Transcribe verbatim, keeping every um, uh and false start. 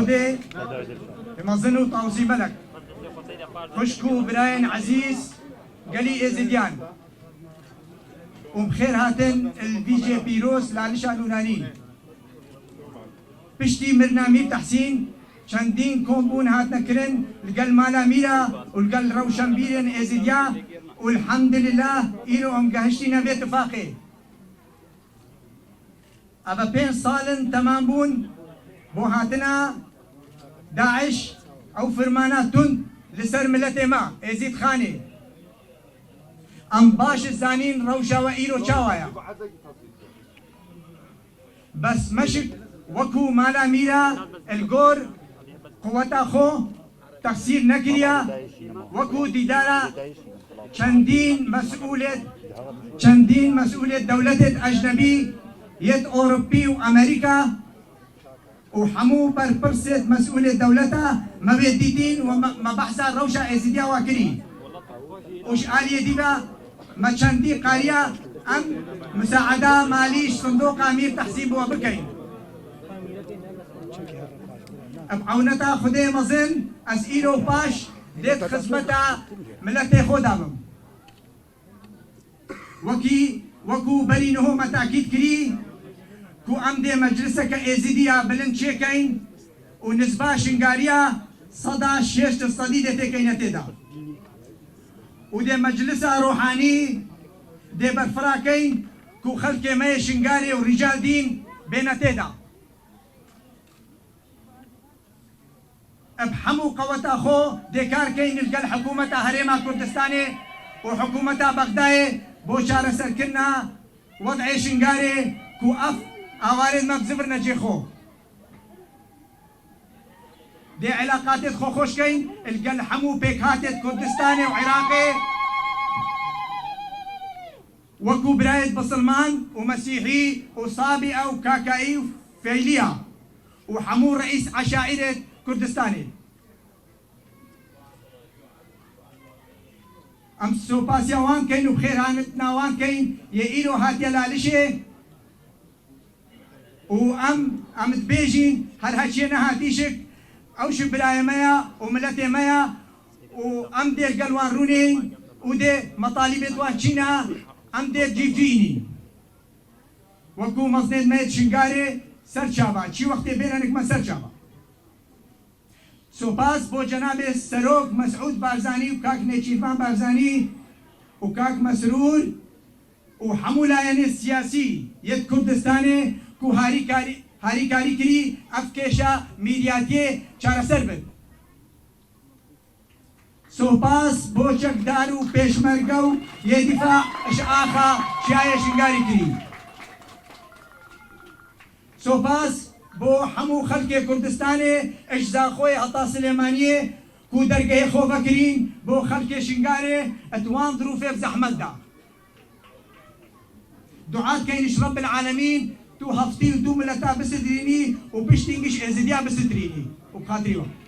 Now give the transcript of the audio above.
Dê mezin û tawzî melek, xwişk û birayên ezîz, gelî êzidiyan û bi xêr hatin li vî cihê pîroz Lalişa Nûranî. Piştî mirina Mîr Tehsîn çendîn kombûn hatine kirin li gel mala Mîra û li gel rewşenbîrên êzidiya û elhamdulillah îro em gehiştîne vê tifaqê. Eve pênc sal in temam bûn bo hatina DAIŞ ew firmana tund li ser miletê me, Êzîdxanê. Em baş zanîn rewşa we îro çawa ye. Bes meşik wekû mala Mîra li gor quweta xwe texsîr nekiriya, wekû dîdara çendîn mesûlê, çendîn mesûlê dewletê ecnebî yê Ewropî û Amerîka û hemû berpirsêt mesûlê dewleta me wê dîtîn û me, me behsa rewşa êzidiya wa kirî. Û ji aliyê dî ve me çendî qariya em misaada malî ji sindoqa Mîr Tehsîn bo we bikeyn. Bi ewneta Xwedê mezin ez îro paş dê di xizmeta miletê xwe de bim. Wekî, wekû berî niho me takîd kirî ku em dê mecliseke êzidî ya bilind çêkeyn û nisba şingariya seda şêst sedî dê têkeyne tê de. Û dê meclisa ruhanî dê berfira keyn ku xelkê me yê Şingalê û Rîcaldîn bêne tê de. Bi hemû qeweta xwe dê kar keyn li gel hikûmeta Herêma Kurdistanê û hikûmeta Bexdayê bo çareserkirina wed'ê Şingalê ku ev awarên me bizivîrine cê xwe. Dê elaqatêt xwe xweş keyn li gel hemû pêkhatêt Kurdistanê û Iraqê, wekû birayêt bisilman û mesîhî û Sabîe û Kakayî û Feyliya û hemû reîs eşaîrêt Kurdistanê. Em sopasiya wan keyn û xêrhatina wan keyn yê îro hatiye Lalişê. Û em, em dibêjin, her heçiyê nehatî şik, ew ji birayê me ya û miletê me ya û em dê li gel wan rûnên û dê metalîbêt wan çî ne, em dê cîvcî înîn. Wekû mezinêt me yê Şingalê ser çava, çi wextê bêne nik me ser çava. Sopas bo cenabê Serok Mesûd Barzanî û kak Nêçîrvan Barzanî û kak Mesrûr û hemû layenê siyasî yê Kurdistanê ku harîkarî, harîkarî kirî ev kêşa mîdyatiyê çareser bin. Sopas bo çekdar û pêşmerge û yê dîfa ji axa Çiyayê Şingalê kirî. Sopas bo hemû xelkê Kurdistanê, ji Zaxoyê heta Silêmaniyê ku dergehê xwe vekirîn bo xelkê Şingalê di wan dirûfê bi zehmet de. Dua dikeyn ji Rebbil Alemîn tu heftî û tu mileta bisitrînî û piştî giş êzidiya bisitrînî û bi xatirî we.